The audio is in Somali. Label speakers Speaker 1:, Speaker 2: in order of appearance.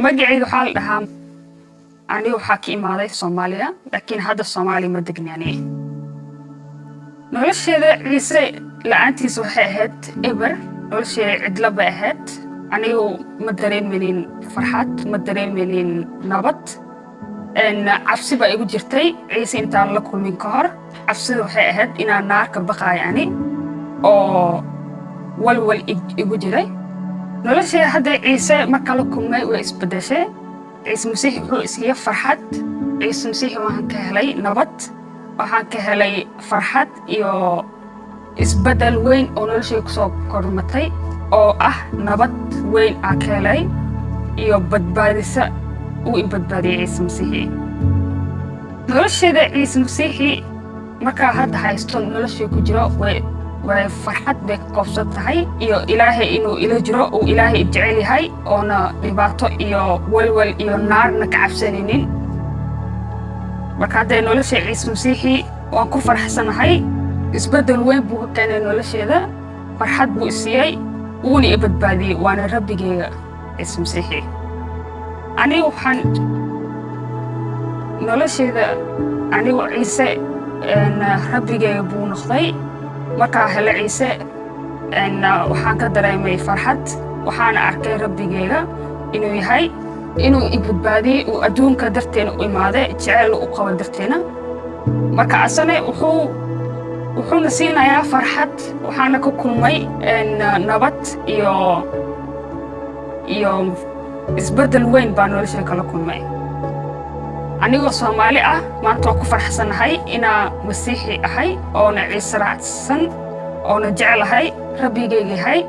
Speaker 1: Magacayga waxaa la dhahaa, aniga waxaa ka imaaday Soomaaliya, laakiin hadda Soomaaliya ma degni. Ani nolosheeda Ciise la-aantiisa waxay ahayd eber, nolosheeda cidlo bay ahayd. Anigu ma dareemaynin farxad, ma dareemaynin nabad, cabsi baa igu jirtay Ciise intaan la kulmin ka hor. Cabsida waxay ahayd inaan naarka baqaayo ani oo walwal igu jiray. Nolosheeda hadda Ciise markaan la kulmay way isbedeshay. Ciise Masiix wuxuu isiiye farxad. Ciise Masiix waxaan ka helay nabad, waxaan ka helay farxad iyo isbedel weyn oo noloshayda kusoo kormatay, oo ah nabad weyn aan ka helay iyo badbaadisa uu i badbaadiyey Ciise Masiixi. Nolosheeda Ciise Masiixi markaa hadda haysto, noloshay ku jiro way farxad bay ka koobsan tahay, iyo Ilaahay inuu ila jiro, uu Ilaahay jecel yahay, oona dhibaato iyo walwal iyo naarna ka cabsanaynin. Marka hadda nolosha Ciise Masiixi waan ku faraxsanahay. Isbeddel weyn buu ka keenay nolosheeda, farxad buu isiiyey, wuuna i badbaadiyey, waana Rabbigeyga Ciise Masiixi. Aniga waxaan nolosheeda, anigu Ciise Rabbigeyga buu noqday. Markaa hele Ciise waxaan ka dareemay farxad, waxaana arkay Rabbigeyga inuu yahay, inuu i badbaadiyey, uu adduunka darteena u imaaday, jecel u qabo darteena. Marka asane wuxuuna siinayaa farxad, waxaana ka kulmay nabad iyo isbeddel weyn baa nolosha kala kulmay. Anigoo Soomaali ah maanta waan ku faraxsanahay inaa Masiixi ahay, oona Ciise raacsan, oona jeclahay Rabbigeyga yahay.